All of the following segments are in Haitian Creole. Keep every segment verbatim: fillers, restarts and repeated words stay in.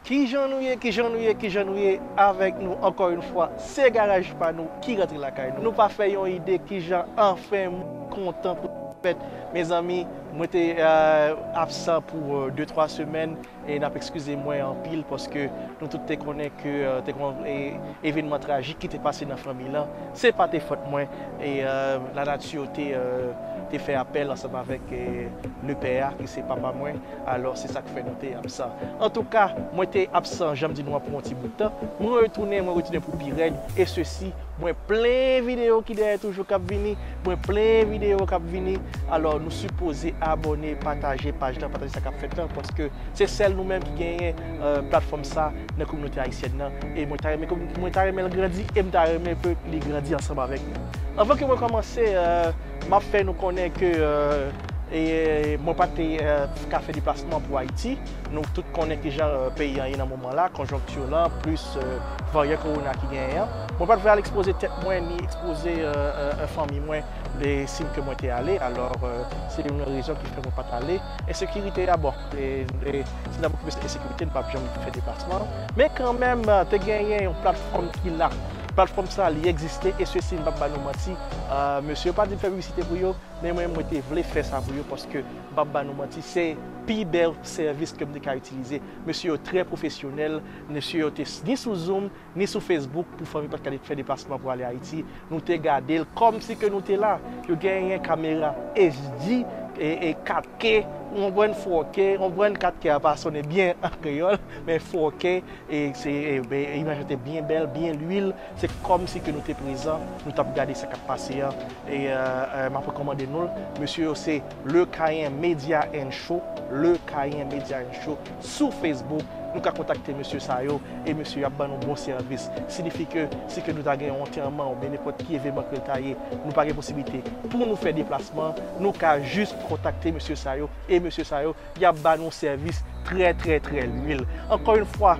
Kijan nou ye, kijan nou ye, kijan nou ye? Avèk nou, ankò yon fwa, se Garaj Pa Nou ki rantre lakay nou. Nou pa fè yon ide kijan anfen moun kontan pou fèt. Mezanmi, mwen te euh, absan pou euh, de twa semèn e n ap ekskize mwen anpil paske nou tout te konnen ke euh, te gen yon e- evènman trajik ki te pase nan fanmi lan. Se pa te fòt mwen e euh, lanati te euh, te fè apèl ansanm avèk euh, lepè a ki se papa mwen. Alò, se sa k fè nou te absan. Antouka, mwen te absan, jan m di nou an, pou yon ti bout tan. Mwen retounen, mwen retounen pou pi rèd. E sesi, mwen plen videyo ki dèyè toujou k ap vini. Mwen plen videyo k ap vini. Alò, nou sipoze abòne, pataje paj lan, pataje sa k ap fèt lan, paske se sèl nou menm ki genyen euh, platfòm sa nan kominote ayisyèn nan. E mwen ta renmen, mwen ta renmen l grandi, e m ta renmen ke li grandi ansanm avèk nou. Anvan ke mwen kòmanse, euh, m ap fè nou konnen ke euh, e mwen pa te euh, ka fè deplasman pou Ayiti. Nou tout konnen kijan euh, peyi an ye nan moman la, konjonkti lan, plis euh, varyan kowona ki genyen an. Mwen pa t vle al ekspoze tèt mwen, ni ekspoze euh, euh, euh, fanmi mwen, e sim ke mwen te ale. Alò, euh, se youn nan rezon ki fè mwen pa t ale. Ensekirite a, bon, e, e, si n ap okipe ensekirite, n p ap janm fè deplasman. Men kanmenm, euh, te genyen yon platfòm ki la. Platfòm sa, li egziste, e sesi, m p ap ba nou manti. Euh, mesye yo pa di m fè piblisite pou yo, men mwen, mwen te vle fè sa pou yo, paske m p ap ba nou manti, se pi bèl sèvis ke m te ka itilize. Mesye yo trè pwofesyonèl, mesye yo te s- ni sou Zoom, ni sou Facebook pou fanmi pa t ka fè deplasman pou ale Ayiti. Nou te gade l kòmsi ke nou te la. Yo genyen kamera H D, e, e kat K, ou konprann, four K, ou konprann, kat K a pa sonnen byen an kreyòl, men four K, e se e, e, imaj lan te byen bèl, byen lwil. Se kòmsi ke nou te prezan, nou t ap gade sa k ap pase an. E euh, euh, m ap rekòmande nou l. Mesye yo se Le Kayen Media and Show. Le Kayen Media and Show sou Facebook. Nou ka kontakte mesye sa yo e mesye yo ap ban nou bon sèvis. Siyifi ke si ke nou ta gen yon antèman oubyen nenpòt ki evènman ke l ta ye, nou pa gen posiblite pou nou fè deplasman, nou ka jis kontakte mesye sa yo e mesye sa yo y ap ba nou sèvis trè, trè, trè lwil. Ankò yon fwa,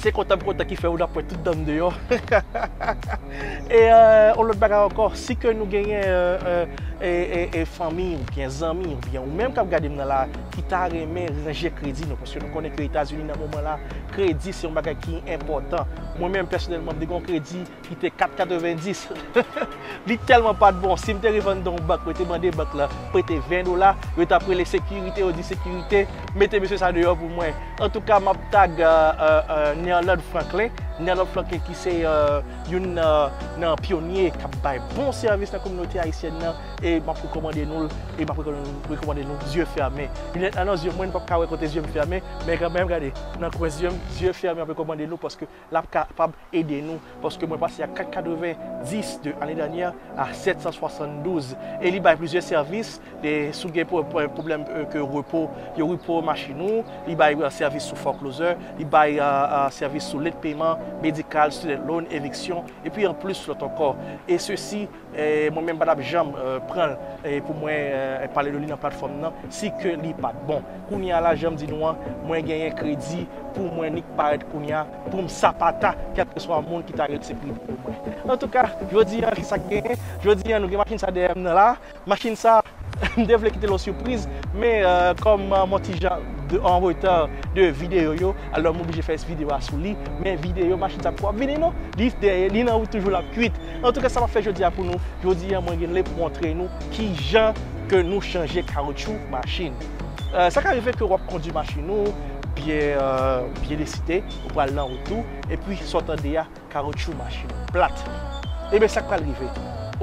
se kontan m kontan ki fè ou n ap wè tout dan m deyò. E euh, yon lòt bagay ankò, si ke nou genyen euh, euh, e, e, e fanmi oubyen zanmi oubyen ou menm k ap gade m nan la ki ta renmen ranje kredi nou, paske nou konnen ke Etazini nan moman la, kredi se yon bagay ki enpòtan. Mwen menm pèsonèlman, m te gen yon kredi ki te kat katrevendis. Li tèlman pa t bon, si m te rive anndan yon bank, mwen te mande bank la prete ven dola, yo t ap rele sekirite, yo di sekirite mete mesye sa deyò pou mwen. Antouka, m ap tag euh, euh, euh, Nerland Franklin. Nerland Franklin ki se euh, youn nan, nan pyonye k ap bay bon sèvis nan kominote ayisyèn nan. E m ap rekòmande nou l, e m ap rekòmande nou, rekòmande nou zye fèmen. Linèt la nan zye mwen, nou p ap ka wè kote zye m fèmen, men kanmenm, gade, nan kwen zye m, zye fèmen, m ap rekòmande nou paske l ap kapab ede nou, paske mwen pase a kat katrevendis de ane dènyè a sèt san swasanndouz, e li bay plizyè sèvis, e si w gen pwoblèm ke repo, yo repo machin ou, li bay sèvis sou foreclosure, li bay sèvis sou late payment, medical, student loan, eviction, epi anplis lòt ankò. E sesi, mwen menm pa t ap janm pran l pou mwen pale de li nan platfòm nan si ke li pa t bon. Kounye a la, jan m di nou an, mwen genyen kredi pou mwen, ni k parèt kounye a pou m sapata kèlkeswa moun ki ta rele sekirite pou mwen. Antouka, jodi a, kisa k genyen? Jodi a, nou gen machin sa dèyè m nan la. Machin sa, m te vle kite l yon sipriz, men kòm m yon ti jan an reta de videyo yo, alò m oblije fè videyo a sou li. Men videyo machin sa poko ap vini non. Li dèyè, li nan wout toujou, l ap kwit. Antouka, sa m ap fè jodi a pou nou. Jodi a, mwen gen lè pou montre nou kijan ke nou chanje kawotchou machin. Sa ka rive ke w ap kondwi machin ou, byen, byen deside, ou pral nan wout ou, epi sa w tande a, kawotchou machin ou plat. Ebyen, sa k pral rive?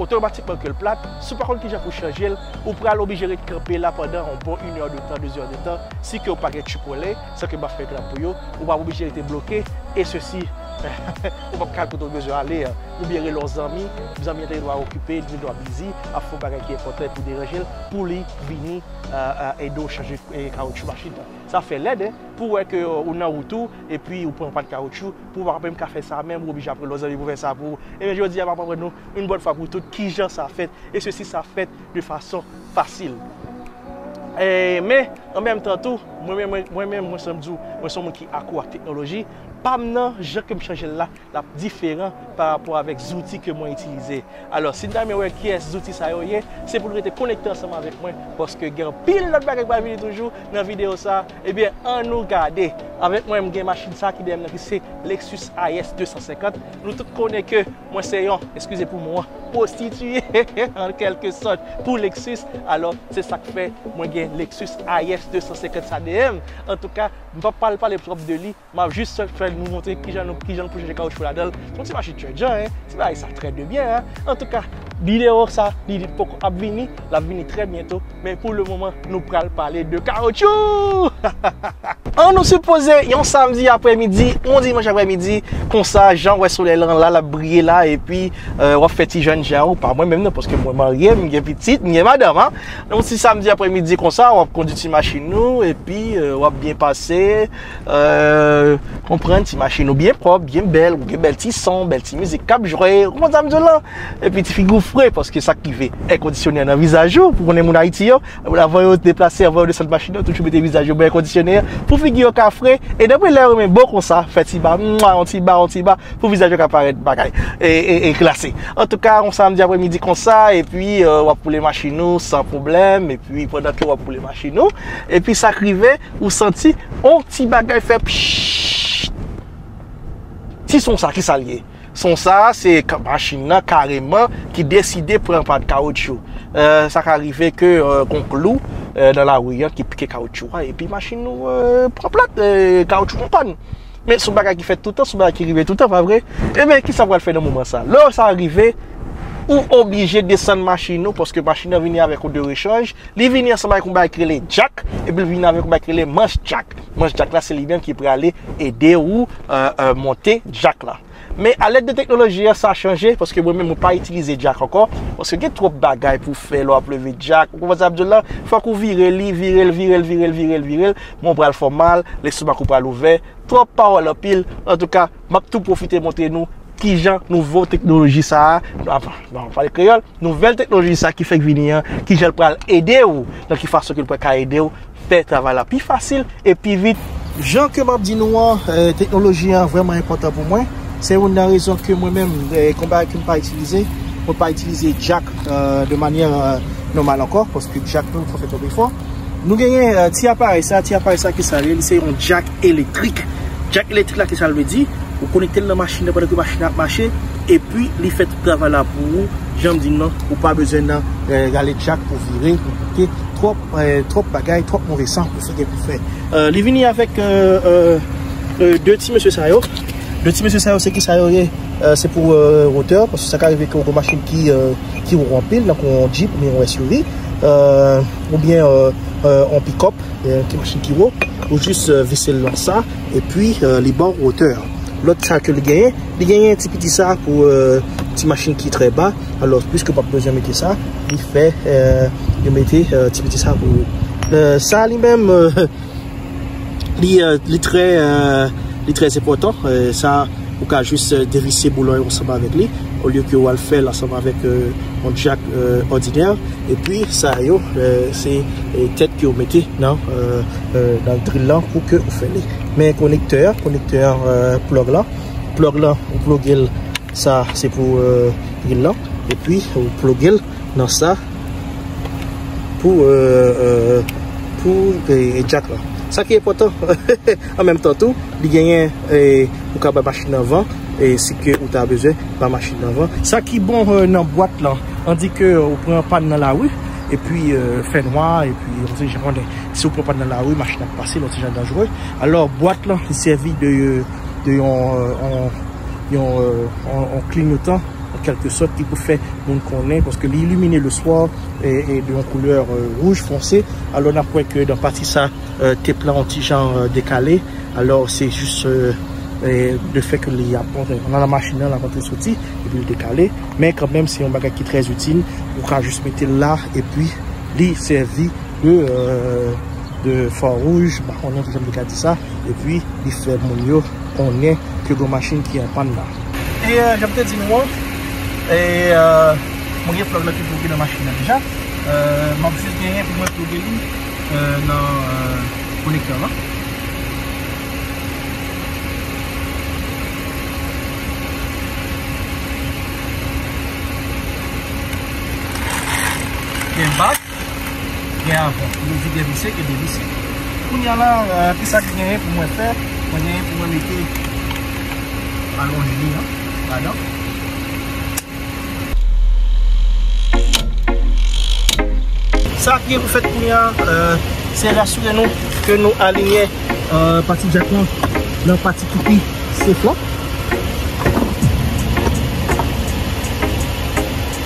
Otomatikman ke l plat, si w pa konn kijan pou w chanje l, ou pral oblije ret kanpe la pandan yon bon inè de tan, dezè de tan, si ke w pa gen Chipotle, san ke m pa fè reklame pou yo, ou pral oblije rete bloke, e sesi, ou p ap ka al kote w bezwen ale a. Oubyen rele yon zanmi, zanmi an te gen dwa okipe, li te gen dwa bizi, ap fè yon bagay ki enpòtan pou deranje l, pou li vini ede w chanje kawotchou machin nan. Sa fè lèd, en, pou w wè ke ou nan wout ou, epi ou pran pàn kawotchou, pou w pa menm ka fè sa menm, ou oblije ap rele yon zanmi pou fè sa pou ou. Ebyen, jodi a, m ap aprann nou, yon bòn fwa pou tout, kijan sa fèt, e sesi sa fèt de fason fasil. E, men, an menm tan tou, mwen menm, mwen, mwen menm, mwen sanm di w, mwen se yon moun ki akro ak teknoloji. Pa m nan, jan ke m chanje l la, l ap diferan pa rapò avèk zouti ke mwen itilize. Alò, si n ta renmen wè kiyès zouti sa yo ye, se pou n rete konekte ansanm avèk mwen, paske gen anpil lòt bagay ki pral vini toujou nan videyo sa. Ebyen, ann nou gade. Avèk mwen, m gen machin sa ki dèyè m nan, ki se Lexus I S de san senkant. Nou tout konnen ke mwen se yon, eskize pou mo an, pwostitiye, an kèlke sòt, pou Lexus. Alò, se sa k fè mwen gen Lexus I S de san senkant sa dèyè m. Antouka, m p ap pale, pale twòp de li. M ap jis fè nou montre kijan nou, kijan nou pou chanje kawotchou ladan l. Se yon ti machin trè djanm, hein. Ti bagay sa trè de byen, hein. Antouka, videyo sa, li, li poko ap vini, l ap vini trè byento. Men pou le moman, nou pral pale de kawotchou! An nou sipoze, yon samdi aprèmidi, yon dimanch aprèmidi, konsa, jan w wè solèy lan la, l ap briye la, epi, euh, w ap fè ti jènjan ou, pa mwen menm non, paske mwen marye, m gen pitit, m gen madanm, hein. Yon ti samdi aprèmidi konsa, w ap kondui ti machin ou, epi, euh, w ap byen pase, euh, konprann, ti machin ou byen pwòp, byen bèl, ou gen bèl ti son, bèl ti mizik k ap jwe, ou konprann sa m di w lan? Epi ti figi w fre, paske sa k rive, èkondisyonè nan vizaj ou, pou konnen moun Ayiti yo, avan yo deplase, avan yo desann machin yo, toujou mete vizaj yo bò èkondisyonè, pou figi yo ka fre, e depi lè yo renmen bon konsa, fè ti ba, mwa, yon ti ba, yon ti ba, pou vizaj yo ka parèt bagay, e, e, e klase. Antouka, yon samdi aprèmidi konsa, epi, euh, w ap woule machin ou san pwoblèm, epi pandan ke w ap woule machin ou, epi sa k rive, ou santi yon ti bagay fè pchit. Ti son sa, ki sa l ye? Son sa, se ka-, machin nan kareman ki deside pran pàn kawotchou. Euh, sa ka rive ke, euh, gon klou, euh, nan lari an ki pike kawotchou a, epi machin ou, euh, pran plat, euh, kawotchou pran pàn. Men se yon bagay ki fèt toutan, se yon bagay ki rive toutan, pa vre? Ebyen, kisa w pral fè nan moman sa? Lè sa rive, ou oblije desann machin ou, paske machin nan vini avèk yon de rechanj, li vini ansanm avèk yon bagay ki rele jack, epi l vini avèk yon bagay ki rele manch jack. Manch jack la, se li menm ki prale ede ou, euh, euh, monte jack la. Men alèd de teknoloji an, sa chanje, paske mwen menm, mwen pa itilize jack ankò, paske gen twòp bagay pou fè lè w ap leve jack. Ou konprann sa m di w la? Fòk ou vire li, vire l, vire l, vire l, vire l, vire l. Men w pral fè w mal, lestomak ou pral ouvè. Twòp pawòl anpil. Antouka, m ap tou pwofite montre nou kijan nouvo teknoloji sa a, avan, bon, pale kreyòl, nouvèl teknoloji sa a ki fèk vini an, kijan l pral ede w, nan ki fason ke l pral ka ede w fè travay la pi fasil e pi vit. Jan ke m ap di nou an, eh, teknoloji an vrèman enpòtan pou mwen. Se youn nan rezon ke mwen menm, eh, konba ke m pa itilize, mwen pa itilize jack, eh, de manyè, eh, nòmal ankò, paske jack nou fè tonbe fò. Nou genyen, eh, ti aparèy sa, ti aparèy sa ki sa li ye, li se yon jack elektrik. Jack elektrik la, ki sa l vle di? Ou konekte l nan machin nan pandan ke machin nan ap mache, epi li fè tout travay la pou ou. Jan m di n nan, ou pa bezwen nan, eh, rale jack pou vire, pou kite twòp, eh, twòp bagay, twòp move san pou fè, pou fè. Eh, li vini avèk, eh, eh, eh, de ti mesye sa yo. De ti mesye sa yo, se ki sa yo ye? Eh, se pou, eh, wotè, paske sa ka rive ke w gon machin ki, eh, ki wo anpil, tankou yon Jeep oubyen yon S U V, eh, oubyen, eh, eh, yon pikòp, eh, ki machin ki wo, ou jis, eh, vise l nan sa, epi, eh, li ba w wotè. Lòt sa ke li genyen, li genyen ti piti sa pou, eh, ti machin ki trè ba. Alò, piske w p ap bezwen mete sa, li fè, eh, yo mete, eh, ti piti sa pou ou. Eh, sa li menm, eh, li, eh, li trè, eh, li trè enpòtan. Eh, sa, ou ka jis, eh, devise boulon yo ansanm avèk li, olye ke w al fè l ansanm avèk, eh, yon jack, eh, òdinè. Epi, sa yo, eh, se, eh, tèt ke yo mete nan, eh, eh, nan drill lan pou ke ou fè li. Men konektè, konektè, eh, plug lan, plug lan, ou pluge l, sa, se pou, eh, drill lan. Epi, ou pluge l nan sa, pou, eh, eh, pou, eh, jack lan. Sa ki enpòtan, an menm tan tou, li genyen, eh, ou ka bay machin nan van, e si ke ou ta bezwen bay machin nan van. Sa ki bon, eh, nan bwat lan, an di ke ou pran pàn nan lari, epi, eh, fè nwa, epi yon ti jan konnen. Si ou pran pàn nan lari, machin ap pase, yon ti jan danjere. Alò, bwat lan, li sèvi de, de yon, eh, yon, yon, eh, yon, yon klinyotan, an kèlke sòt, ki pou fè moun konnen, paske li ilimine le swa, e, e de yon koulè, eh, wouj fonse. Alò, n ap wè ke nan pati sa, eh, tep lan yon ti jan, eh, dekale. Alò, se jis, eh, eh, le fè ke li ap antre nan machin nan, l ap antre soti, epi l dekale. Men kanmenm, se yon bagay ki trè itil. Ou ka jis mete l la, epi li sèvi de, eh, de fò wouj, m pa konnen kijan m te ka di sa, epi li fè moun yo konnen ke gon machin ki an pàn la. E, eh, jan m te di nou an, e, eh, mwen gen plug lan ki pluge nan machin nan deja. Eh, m ap jis genyen pou mwen pluge li euh, nan, euh, konektè la. Gen bak, gen avan. Nou di devise, gen devise. Kounye a la, euh, kisa ki genyen pou mwen fè? Mwen genyen pou mwen mete alonj li an ladan. Sa ki gen pou fèt kounye a, euh, se rasire nou ke nou aliyen, euh, pati djak lan nan pati ki pi sef la.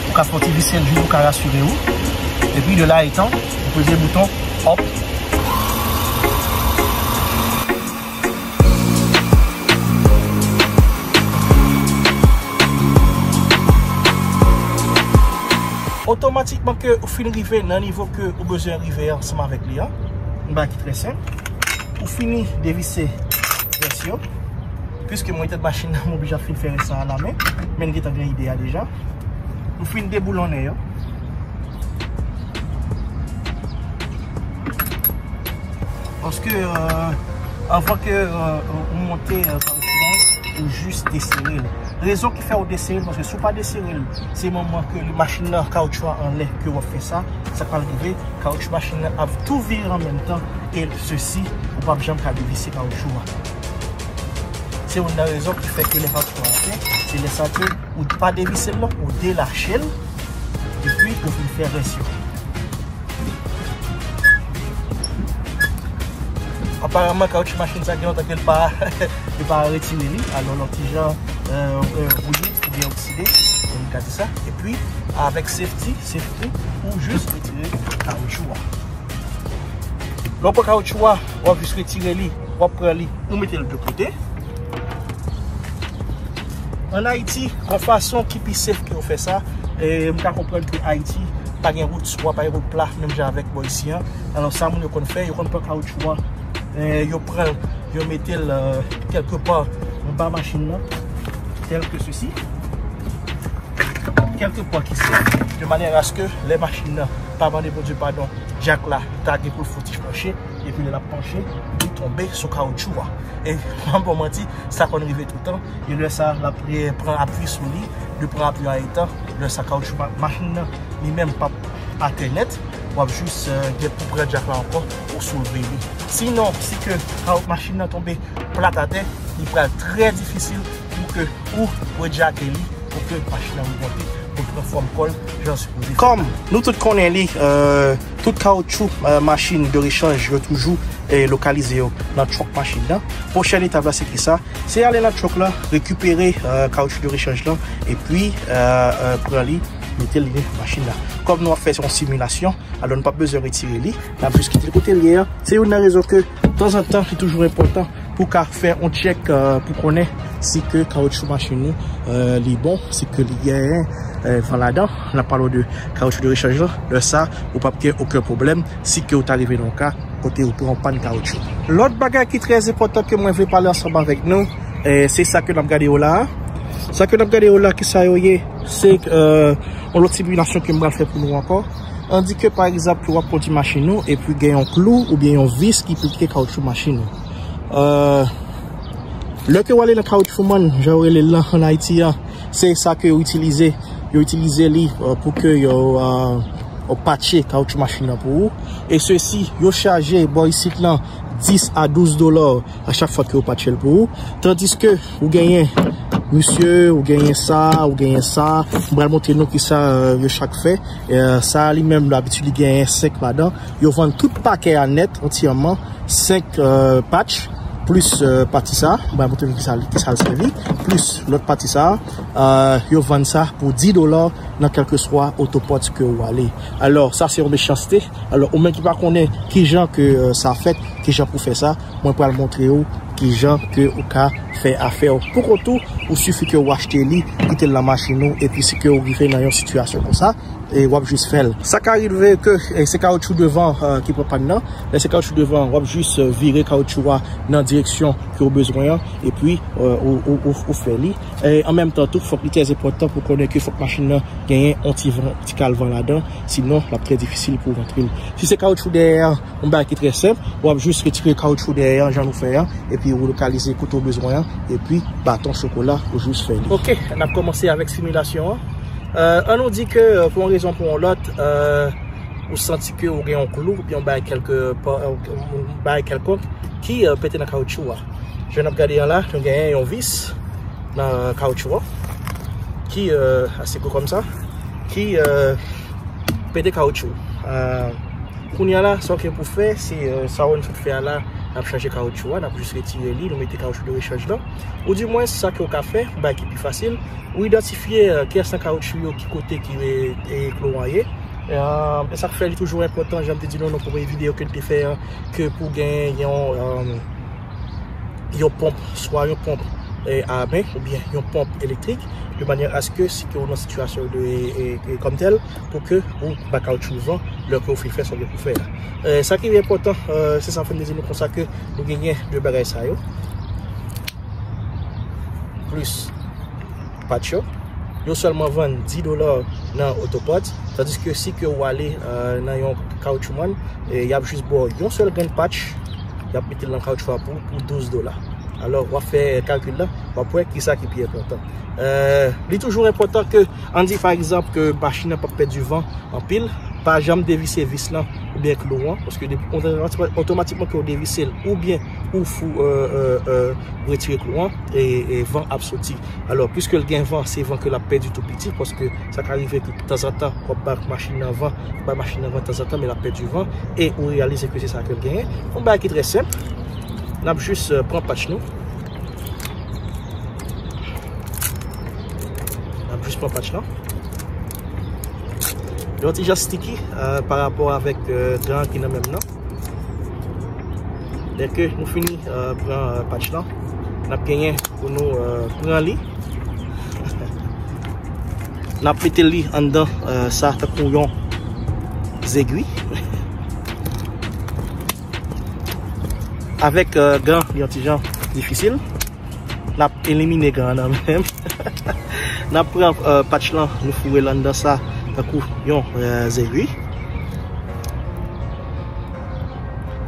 Ou ka fè yon ti vise l jis pou ka rasire ou. Epi de la etan, ou peze bouton, hop. Otomatikman ke ou fin rive nan nivo ke ou bezwen rive ansanm avèk li an, yon bagay ki trè senp. Ou fini devise pyès yo. Piske mwen tèt machin nan, m oblije ap fin fè rès sa a lamen. Men n gentan gen ide a deja. Nou fin deboulonnen yo. Paske, euh, anvan ke, euh, ou monte, euh, kawoutchou an, ou jis desere l. Rezon ki fè ou desere l, paske si ou pa desere l, se moman ke machin nan, kawoutchou a anlè, ke w ap fè sa, sa pral rive, kawoutchou machin nan ap tou vire an menm tan, e sesi, ou p ap janm ka devise kawoutchou a. Se youn nan rezon ki fè ke lè kawoutchou a atè, se lè sa ke ou pa devise l non, ou delache l, epi ou vin fè rès yo. Aparaman, kawoutchou machin sa gen lontan ke l pa, li pa retire li. Alò, l yon ti jan, euh, euh, wouye oubyen okside, nou ka di sa. Epi, avèk safety, safety, ou jis retire kawoutchou a. Lè w pran kawoutchou a, w ap jis retire li, w ap pran li, ou mete l de kote. Ann Ayiti, yon fason ki pi safe ke w fè sa, e, m ka konprann ke Ayiti pa gen wout swa, pa gen wout pla, menm jan avèk bò isi an. Alò, sa moun yo konn fè, yo konn pran kawoutchou an, e, yo pran l, yo mete l, e, kèlke pa anba machin nan, tèl ke sesi. Kèlke pa ki sèvi, de manyè aske lè machin nan pa mande Bondye padon, djak la ta gen pou l fouti panche, epi lè l ap panche, li tonbe sou kawoutchou a. E, m pa ba w manti, sa konn rive toutan, e lè sa, l ap, e, pran apui sou li, li pran apui an etan, lè sa kawoutchou ma-, machin nan, li menm p ap atè nèt, w ap jis, e, gen pou pran djak la ankò, ou soulve li. Sinon, si ke kawou-, machin nan tonbe plat atè, li pral trè difisil pou ke ou redjake li, pou ke machin nan remonte, pou l pran fòm kò l, jan l sipoze fè. Kòm nou tout konnen li, e, tout kawoutchou, e, machin de rechanj yo toujou, e, lokalize yo nan trunk machin nan. Pwochèn etap la se kisa? Se ale nan trunk la, rekipere, e, kawoutchou de rechanj lan, epi, e, e, pran li, mete l nan machin la. Kòm nou ap fè yon similasyon, alò, nou p ap bezwen retire li. N ap jis kite l kote l ye a. Se youn nan rezon ke, tanzantan, li toujou enpòtan pou w ka fè yon tchèk, e, pou konnen si ke kawoutchou machin ou, e, li bon, si ke li genyen, e, van ladan. N ap pale w de kawoutchou de rechanj lan. Lè sa, ou p ap gen okenn pwoblèm si ke w ta rive nan yon ka kote ou pran yon pàn kawoutchou. Lòt bagay ki trè enpòtan ke mwen vle pale ansanm avèk nou, e, se sa ke n ap gade yo la a. Sa ke n ap gade yo la, kisa yo ye? Se, e, yon lòt similasyon ke m pral fè pou nou ankò. Ann di ke, pa egzanp, w ap kondui machin ou, epi gen yon klou oubyen yon vis ki pike kawoutchou machin ou. E, lè ke w ale nan Caoutchouman, jan yo rele l lan ann Ayiti a, se sa ke yo itilize. Yo itilize li, e, pou ke yo, e, yo patche kawoutchou machin nan pou ou. E sesi, yo chaje bò isit lan dis a douz dola a chak fwa ke yo patche l pou ou. Tandiske ou genyen misye, ou genyen sa, ou genyen sa. M pral montre nou kisa, e, yo chak fè. E, sa a li menm, dabitid, li genyen senk ladan. Yo vann tout pakè a nèt, antyèman, senk, e, patch, plis, e, pati sa. M pral montre nou kisa, kisa l sèvi. Plis lòt pati sa. E, yo vann sa pou dis dola nan kèlkeswa otopòt ke ou ale. Alò, sa se yon mechanste. Alò, ou menm ki pa konnen kijan ke, e, sa fèt, kijan pou fè sa, mwen pral montre ou kijan ke ou ka fè afè w. Pou kont ou, ou sifi ke ou achte li, kite l nan machin ou, epi si ke ou rive nan yon sitiyasyon konsa, e w ap jis fè l. Sa ka rive ke, e, se kawotchou devan, e, ki pran pàn nan. Lè se kawotchou devan, w ap jis, e, vire kawotchou a nan direksyon ke w bezwen an, epi, e, ou, ou, ou, ou fè li. E, an menm tan tou, fòk li trè enpòtan pou konnen ke fòk machin nan genyen yon ti van, ti kal van ladan, sinon l ap trè difisil pou w rantre l. Si se kawotchou dèyè a, yon bagay ki trè senp, w ap jis retire kawotchou dèyè an, jan nou fè an, epi ou lokalize kote w bezwen an, epi baton chokola, ou jis fè li. Ok, n ap kòmanse avèk similasyon an. E, ann nou di ke, e, pou yon rezon pou yon lòt, e, ou santi ke ou gen yon klou, oubyen yon bagay kèlke pa, e, yon bagay kèlkonk ki, e, pete nan kawotchou a. Jan n ap gade an la, nou genyen yon vis nan kawotchou an, ki, e, ase gwo kòm sa, ki, e, pete kawotchou. E, kounye a la, sa w gen pou fè, se, e, sa w sot fè a la, n ap chanje kawotchou a, n ap jis retire li, nou mete kawotchou de rechanj lan. Ou di mwens, sa ke w ka fè, yon bagay ki pi fasil, ou idantifye, e, kiyès nan kawotchou yo, ki kote ki, e, e, klou an ye. E, e sa k fè li toujou enpòtan, jan m te di nou nan premye videyo ke n te fè an, ke pou gen yon, e, yon ponp, swa yon ponp, e, a men, oubyen yon ponp elektrik, de manyè aske si ke ou nan sitiyasyon de, e, e, kòm tèl, pou ke ou ba kawotchou van, lè ke ou fin fè sa w gen pou fè a. E, sa ki enpòtan, e, se sa fè m te di nou konsa ke nou genyen de bagay sa yo. Plis patch yo. Yo sèlman vann dis dola nan Autopart, tandiske si ke w ale, e, nan yon kawotchoumann, e, y ap jis ba w yon sèl grenn patch, y ap mete l nan kawotchou a pou, pou douz dola. Alò, w ap fè kalkil la, w ap wè kisa ki pi enpòtan. E, li toujou enpòtan ke, ann di pa egzanp ke machin nan p ap pèdi van, anpil, pa janm devise vis lan oubyen klou an, paske depi, otomatikman ke w devise l oubyen ou fou, e, e, e, retire klou an, e, e van ap soti. Alò, piske l gen van, se van ke l ap pèdi tou piti, paske sa ka rive ke tanzantan, w ap bay machin nan van, bay machin nan van tanzantan, men l ap pèdi van, e ou reyalize ke se sa ke l genyen. Yon bagay ki trè senp, n ap jis, e, pran patch nou. N ap jis pran patch lan. Yon ti jan sticky, e, pa rapò avèk, e, gan ki nan men m nan. Lè ke nou fini, e, pran, e, patch lan, n ap genyen pou nou, e, pran li. N ap mete li anndan, e, sa tankou yon zegwi. Avèk, e, gan, li yon ti jan difisil. N ap elimine gan an nan menm. N ap pran, e, patch lan, nou foure l anndan sa, tankou yon, e, zegwi.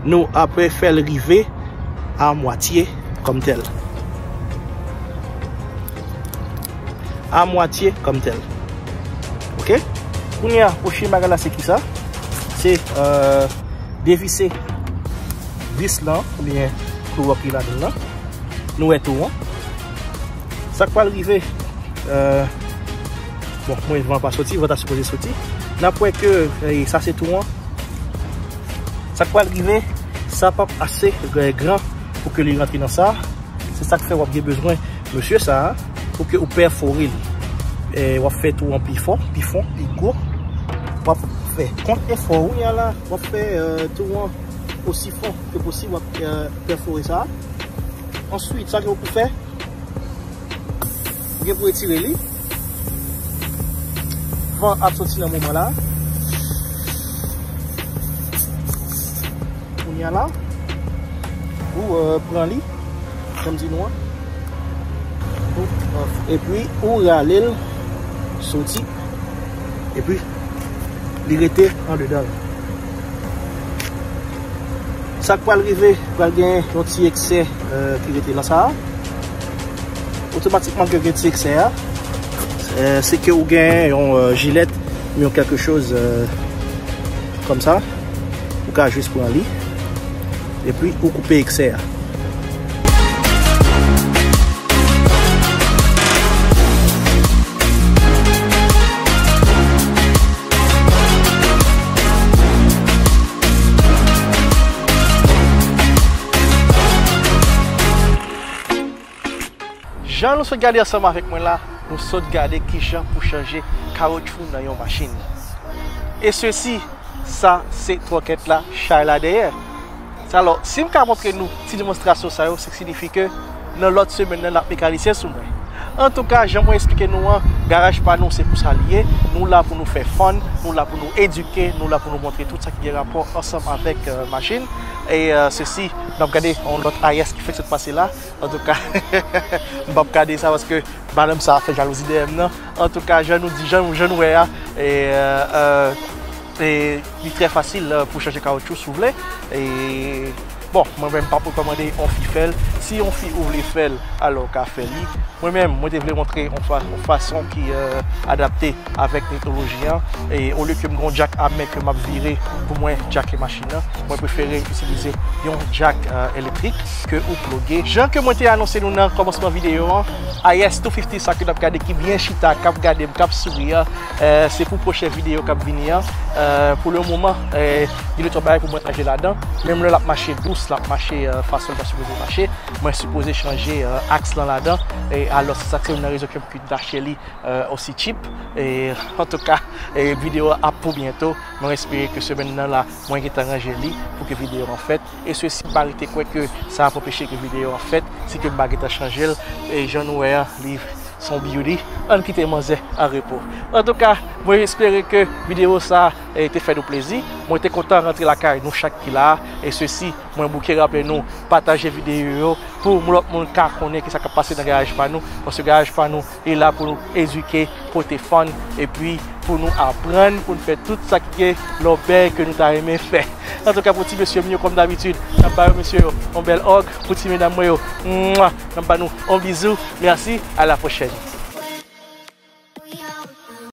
Nou apre fè l rive a mwatye kòm tèl. A mwatye kòm tèl. Ok? Kounye a, pwochen bagay la se kisa? Se, e, devise vis lan, oubyen klou an ki ladan l lan. Nou wè tou an. Sa k pral rive, e, bon, mwen van pa soti, van ta sipoze soti. N ap wè ke, e, sa se tou an. Sa k pral rive, sa p ap ase gran pou ke li rantre nan sa. Se sa k fè w ap gen bezwen mesye sa a pou ke ou pèfore li. E, w ap fè tou an pi fon, pi fon, pi gwo. W ap fè kont efò w, kounye a la, w ap fè, e, tou an osi fon ke posib, w ap, e, pèfore sa. Answit, sa ke w pou fè, ou gen pou retire li. Van ap soti nan moman la. Kounye a la, ou, e, pran li, jan m di nou an. Ou, e, epi ou rale l soti. Epi li rete andedan l. Sa k pral rive, pral gen yon ti eksè, e, ki rete nan sa a. Otomatikman ke gen ti eksè a, e, se ke ou gen yon, e, jilèt, yon kèlke choz, e, kòm sa. Ou ka jis pran li, epi ou koupe eksè a. Jan nou sot gade ansanm avèk mwen la, nou sot gade kijan pou chanje kawotchou nan yon machin. E sesi, sa se twòkèt la, chay la dèyè. Alò, si m ka montre nou ti demonstrasyon sa yo, se siyifi ke nan lòt semèn nan, n ap mekanisyen sou mwen. Antouka, jan mwen eksplike nou an, garaj pa nou se pou sa li ye. Nou la pou nou fè fun, nou la pou nou edike, nou la pou nou montre tout sa ki gen rapò ansanm avèk euh, machin. E euh, sesi, n ap gade yon lòt I S ki fèk sot pase la. Antouka, m p ap gade sa paske madanm sa fè jalouzi dèyè m nan. Antouka, jan nou di, jan, jan nou wè a, e, euh, euh, e li trè fasil euh, pou chanje kawotchou si w vle. E bon, mwen menm m p ap rekòmande yon fi fè l. Si yon fi ou vle fè l, alò w ka fè li. Mwen menm, mwen te vle montre yon, fa, yon fason ki euh, adapte avèk teknoloji an. E olye ke m gen yon jack a men ke m ap vire pou mwen jacke machin nan, mwen prefere itilize yon jack euh, elektrik ke ou ploge. Jan ke mwen te anonse nou nan kòmansman videyo an, I S two fifty sa ke n ap gade ki byen chita, k ap gade m, k ap souri an, euh, se pou pwochen videyo k ap vini an. Euh, pou le moman, euh, gen de twa bagay pou mwen chanje ladan. Menm lè l ap mache dous, l ap mache euh, fason l ta sipoze mache, mwen sipoze chanje euh, aks lan ladan. E alò, se sa k se youn nan rezon ke m kwit achte li euh, osi cheap. E antouka, e videyo a ap pou byento. Mwen espere ke semèn nan la, mwen gentan ranje li pou ke videyo an fèt. E sesi pa rete kwè ke sa ap anpeche ke videyo an fèt, si ke m pa gentan chanje l. E jan nou wè an, li s on beauty. Ann kite manzè an repo. Antouka, mwen espere ke videyo sa e, te fè nou plezi. Mwen te kontan rantre lakay nou chak ki la. E sesi, mwen bouke raple nou, pataje videyo yo pou lòt moun ka konnen ki sa k ap pase nan garaj pa nou. Paske garaj pa nou, li la pou nou edike, pote fun, epi pou nou aprann, pou nou fè tout sa ki gen lòbèy ke nou ta renmen fè. Antouka, pou ti mesye m yo, kòm dabitid, n ap ba yo mesye yo yon bèl òg, pou ti medam mwen yo, mwa, n ap ba nou yon bizou. Mèsi, a la pwochèn.